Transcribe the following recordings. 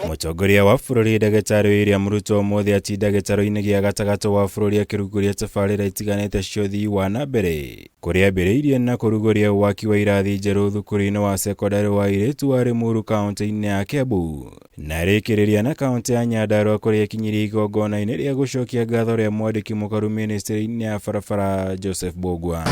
Mũtongoria wa bũrũri Ndagĩtarĩ William Ruto ũmũthĩ atinda gĩtarũ-inĩ gĩa gatagatĩ wa bũrũri akĩrugũria tabarĩra itiganĩte cia ũthii wa na mbere kũrĩa ambĩrĩirie na kũrugũria waki wa irathi njerũ thukuru-inĩ wa cekondarĩ wa airĩtu wa Limuru kaũntĩ-inĩ ya Kiambu na arĩkĩrĩria na kaũntĩ ya Nyandarua kũrĩa ekinyirie igongona-inĩ rĩa gũcokia ngatho rĩa mwandĩki mũkaru mĩnĩstĩrĩ-inĩ ya barabara Joseph Mbugua.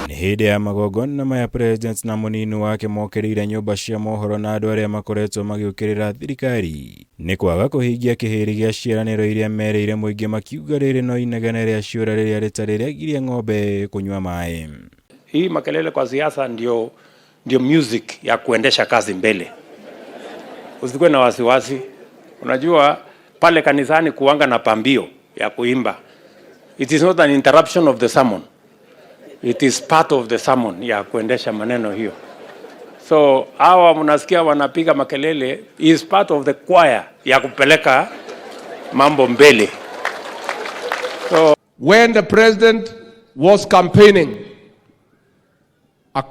Nĩ hĩndĩ ya magongona maya President na mũnini wake mokĩrĩire nyũmba cia mohoro na andũ arĩa makoretwo magĩũkĩrĩra thirikari nĩ kwaga kũhingia kĩhĩri gĩa ciĩranĩro iria merĩire mũingĩ makiuga rĩrĩ no inegene rĩa ciũra rĩrĩa rĩtarĩ rĩagiria ng'ombe kũnyua maĩ. Hii makelele kwa siasa ndio music ya kuendesha kazi mbele. Usikuwe na wasiwasi. Unajua pale kanisani kuanga na pambio ya kuimba. It is not an interruption of the sermon. It is part of the sermon ya kuendesha maneno hiyo. So hawa mnasikia wanapiga makelele is part of the choir ya kupeleka mambo mbele. So when the president was campaigning, a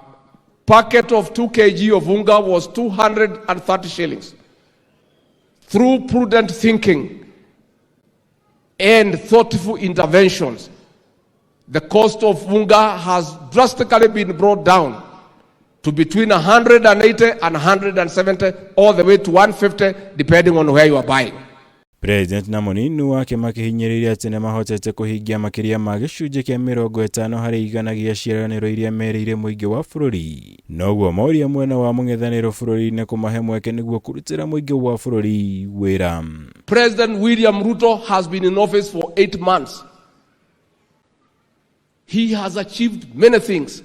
packet of 2 kg of unga was 230 shillings. Through prudent thinking and thoughtful interventions, the cost of unga has drastically been brought down to between 180 and 170, all the way to 150, depending on where you are buying. President na mũnini wake makĩhinyĩrĩria atĩ nĩ mahotete kũhingia makĩria ma gĩcunjĩ kĩa 50% gĩa ciĩranĩro iria merĩire mũingĩ wa bũrũri. Noguo moria mwena wa mũng'ethanĩro bũrũri-inĩ kũmahe mweke nĩguo kũrutĩra mũingĩ wa bũrũri wĩra. President William Ruto has been in office for 8 months. He has achieved many things.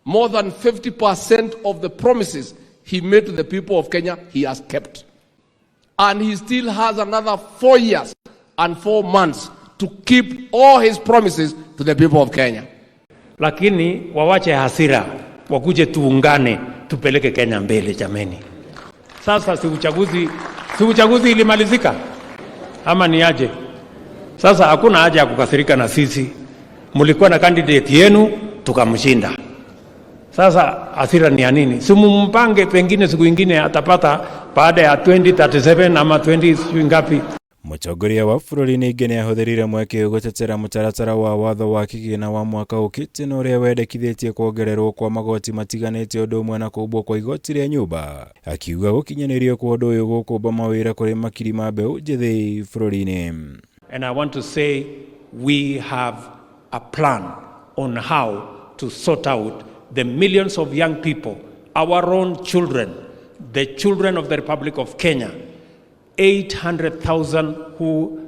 More than 50% of the promises he made to the people of Kenya, he has kept. And he still has another 4 years and 4 months to keep all his promises to the people of Kenya. Lakini wawache hasira, wakuje tuungane, tupeleke Kenya mbele jameni. Sasa si uchaguzi ilimalizika ama ni aje? Sasa hakuna haja ya kukasirika na sisi. Mlikuwa na candidate yenu tukamshinda. Sasa hasira ni ya nini? Si mumpange, pengine siku ingine atapata baada ya 2037 ama 20 sijui ngapi. Mũtongoria wa bũrũri ningĩ nĩ ahũthĩrire mweke ũyũ gũtetera mũtaratara wa watho wa kĩgĩna wa mwaka ũkĩte na ũrĩa wendekithĩtie kuongererwo kwa magoti matiganĩte ũndũ ũmwe na kũmbwo kwa igoti rĩa nyũmba, akiuga gũkinyanĩrio kwa ũndũ ũyũ gũkũmba mawĩra kũrĩ makiri ma mbeũ njĩthĩ bũrũri-inĩ. And I want to say we have a plan on how to sort out the millions of young people, our own children, the children of the Republic of Kenya, 800,000 who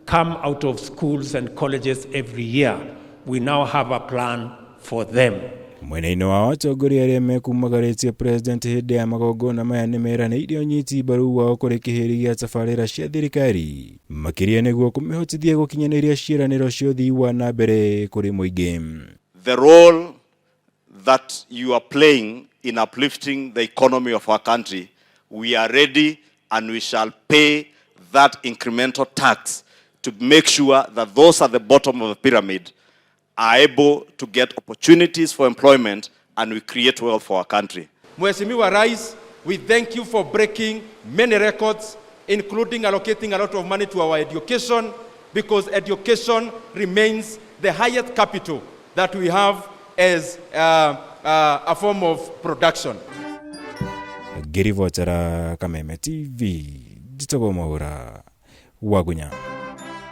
come out of schools and colleges every year. We now have a plan for them. Mwena-inĩ wa atongoria arĩa mekumagarĩtie president hĩndĩ ya magongona maya nĩ meranĩire ũnyiti mbaru wao kũrĩ kĩhĩri gĩa tabarĩra cia thirikari makĩria nĩguo kũmĩhotithia gũkinyanĩria ciĩranĩro cia ũthii wa na mbere kũrĩ mũingĩ. The role that you are playing in uplifting the economy of our country, we are ready and we shall pay that incremental tax to make sure that those at the bottom of the pyramid are able to get opportunities for employment and we create wealth for our country. Mheshimiwa Rais, we thank you for breaking many records, including allocating a lot of money to our education, because education remains the highest capital that we have as a form of production. Ngĩribotera Kameme TV, njĩtagwo Mwaũra Wagunya.